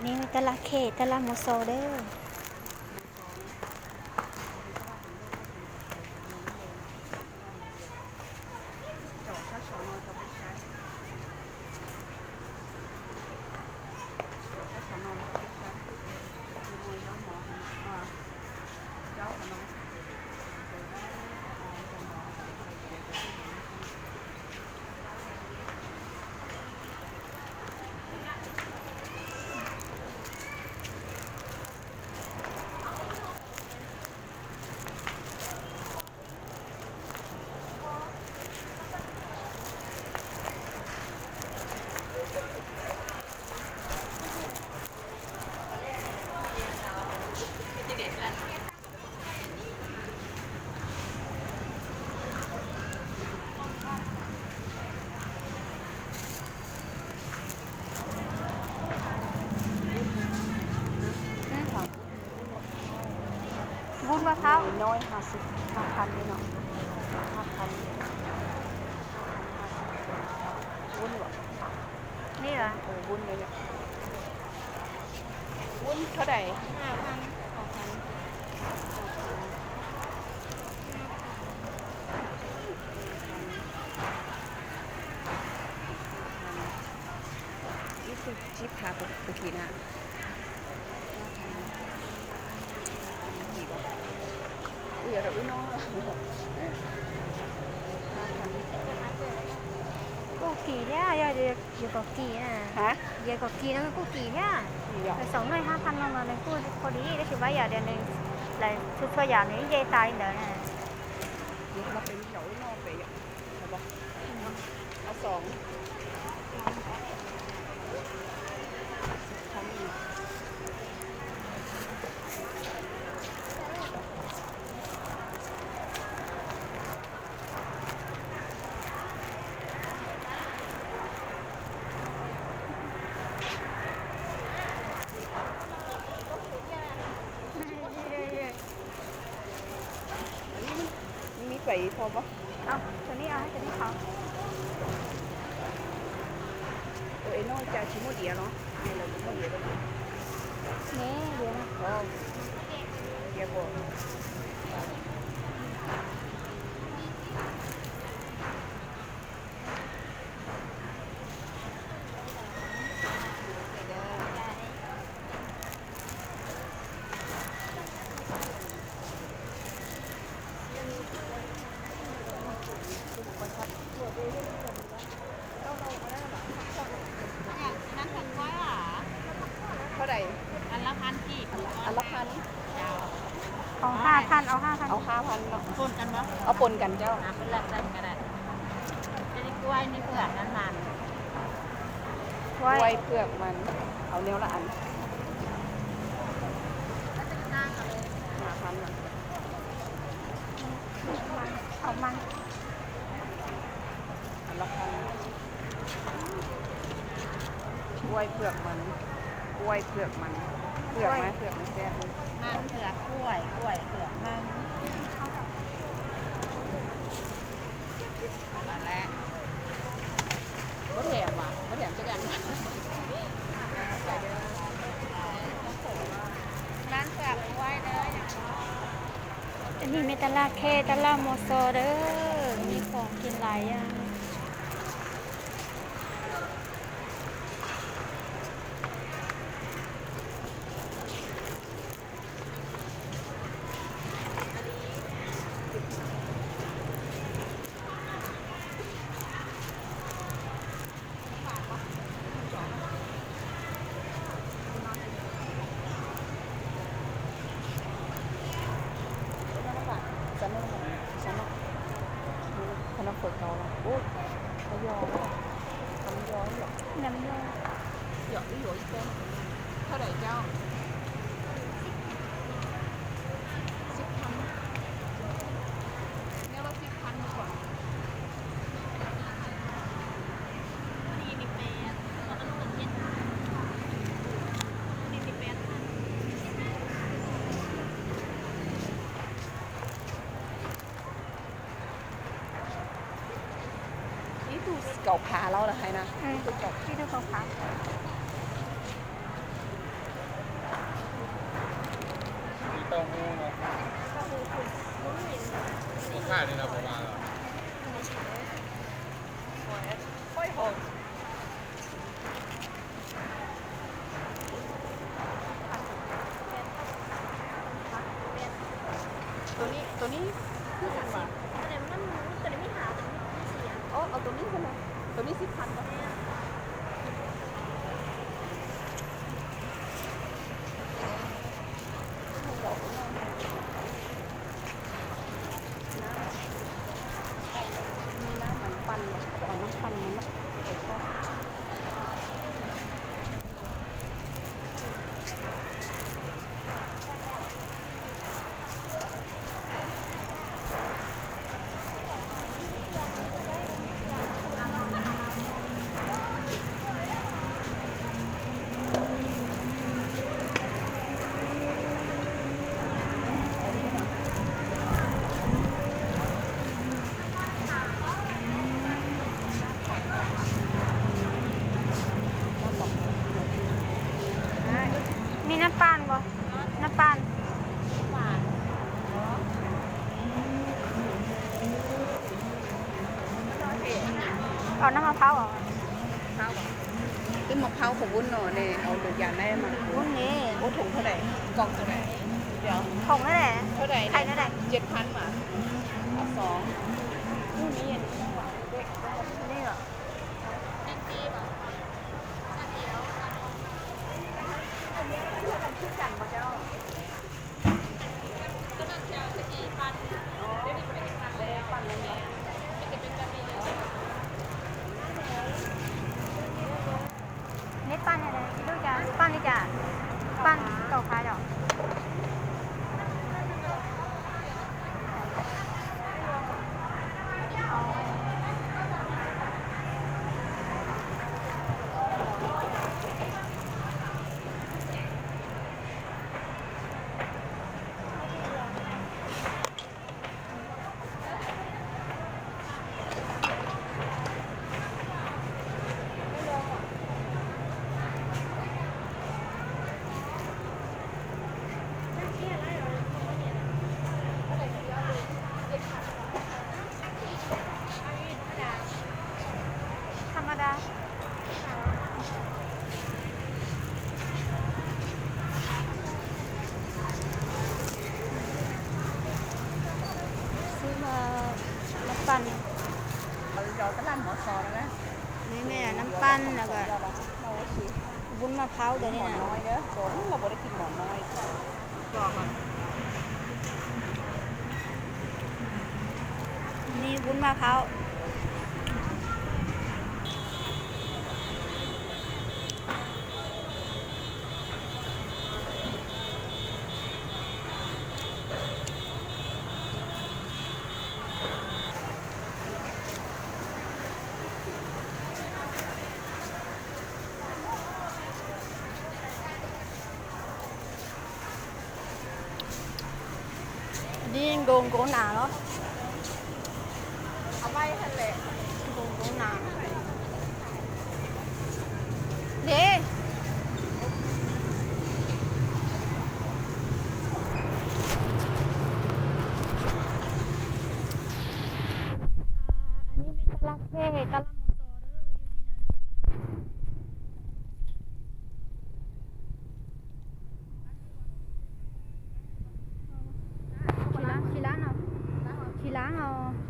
ນີ້ມີແຕ່ລາເຂດ ແຕ່ລາມໍສໍເດີ. ວຸ້ນມະພ້າວນ້ອຍ ຫ້າສິບ ຫ້າພັນເດ້ເນາະ ຫ້າພັນ ວຸ້ນຫວາ ນີ້ຫວາ ເອີ ວຸ້ນນີ້ແຫຼະ. ວຸ້ນເທົ່າໃດ? ຫ້າພັນ ສອງພັນ ອີ່ ຊິບຫ້າ ປະ ປະກີ້ນະ. ກູກີແທ້ ຢາກ ຢາກ ຢາກກູກີນະ. ຮະ? ຢາກກູກີນະ ກູກີແທ້. ໄປສອງໜ່ວຍ ຫ້າພັນ ລະມາ ກູພໍດີ ໄດ້ຊິໄວ້ຢາດຽວໜຶ່ງ ລະຊຸດຊ່ວຍຢານີ້ເຢຕາຍເດີນະ. ມາເປັນແຖວເນາະ ໄປ ເອົາສອງ. ມີໃບພໍບໍ່? ເອົາ ໂຕນີ້ເອົາໃຫ້ໂຕນີ້ເຂົາ. ໂອເອໂນຈາຊິໂມເດຍເນາະ ໃຫ້ລາວໂມເດຍເລີຍ. ນີ້ ດຽວນະ ໂອ ດຽວບໍ່. ເທົ່າໃດ? ອັນລະພັນກີບ. ອັນລະພັນ. ເອົາຫ້າພັນ ເອົາຫ້າພັນ ເອົາຫ້າພັນເນາະ. ປົນກັນບໍ່? ເອົາປົນກັນເຈົ້າ. ອ່າ ເພິ່ນເລືອກໃສ່ກໍໄດ້. ເປັນກ້ວຍ ມີເຜືອກ ມັນ ກ້ວຍ ກ້ວຍເຜືອກມັນ ເອົາແນວລະອັນ ຫ້າພັນເນາະ. ເອົາມັນ ອັນລະພັນ. ກ້ວຍເຜືອກມັນ ກ້ວຍເຜືອກມັນ ເຜືອກມັນ ເຜືອກມັນແຊບ. ມັນເຜືອກກ້ວຍ ກ້ວຍເຜືອກມັນ ນັ້ນແຫຼະ. ບໍ່ແຖມຫວາ ບໍ່ແຖມຈັກອັນ. ມັນເຜືອກກ້ວຍເດີ. ອັນນີ້ແມ່ນຕະຫຼາດເຂດ ຕະຫຼາດມໍສໍເດີ ມີຂອງກິນຫຼາຍຢ່າງ. ເທົ່າໃດເຈົ້າ? ສິບພັນ ແນວລະສິບພັນດີກວ່າ. ນີ້ຕູ້ເກົາພາເຮົາລະໃຫ້ນະ. ເອີ ຕູ້ເກົາ ນີ້ຕູ້ເກົາພາ. ບໍ່ຂາຍນີ້ນະ ບໍ່ມາແລ້ວ. ໂຕນີ້ ໂຕນີ້ຄືກັນຫວາ? ອັນນັ້ນມັນ ໂຕນີ້ມີຫ້າ ໂຕນີ້ມີສີ່. ເອົາ ເອົາໂຕນີ້ຊັ້ນນະ ໂຕນີ້ສິບພັນບໍ່? ມີນ້ຳມັນປັ່ນບໍ່? ເອົານ້ຳປັ່ນມາເນາະ. ມີນ້ຳປັ່ນບໍ່? ນ້ຳປັ່ນ ເອົານ້ຳມະພ້າວເອົາ. ເອົາມະພ້າວຂອງວຸ້ນເນາະ ນີ້ເອົາເຫຼືອຢາໄດ້ມາ. ວຸ້ນນີ້ ໂອ້ ຖົງເທົ່າໃດ? ກ່ອງເທົ່າໃດ? ດຽວ ຖົງນັ້ນແຫຼະ ເທົ່າໃດ? ໄຂ່ນັ້ນແຫຼະ ເຈັດພັນຫວາ? ເອົາສອງ. ນີ້ ນີ້ຫວາ? ນີ້ຫວາ? ເມັດປັ່ນແນວໃດ? ລູກຈະ ປັ່ນນີ້ຈະ ປັ່ນເຂົ້າຂາຍດອກ. ທຳມະດາ ຊື້ມາ ມາປັ່ນ ເອົາຕະຫຼາດມໍຊໍນະ. ນີ້ແມ່ນນ້ຳປັ່ນ ແລ້ວກະ ໂອເຄ ວຸ້ນມະພ້າວໂຕນີ້ນະ ໝໍນ້ອຍເດີ ເຮົາບໍ່ໄດ້ກິນໝໍນ້ອຍ. ນີ້ວຸ້ນມະພ້າວ. ນີ້ໂດງໂກນາເນາະ ເອົາໄວ້ຫັ້ນແຫຼະ ໂດງໂກນາເດ້. ອັນນີ້ແມ່ນຕະຫຼາດເຂດ ຕະຫຼາດມໍຊໍເດີ ຢູ່ນີ້ນະ. ຂີ້ລ້າງ ຂີ້ລ້າງເອົາ ຂີ້ລ້າງເອົາ.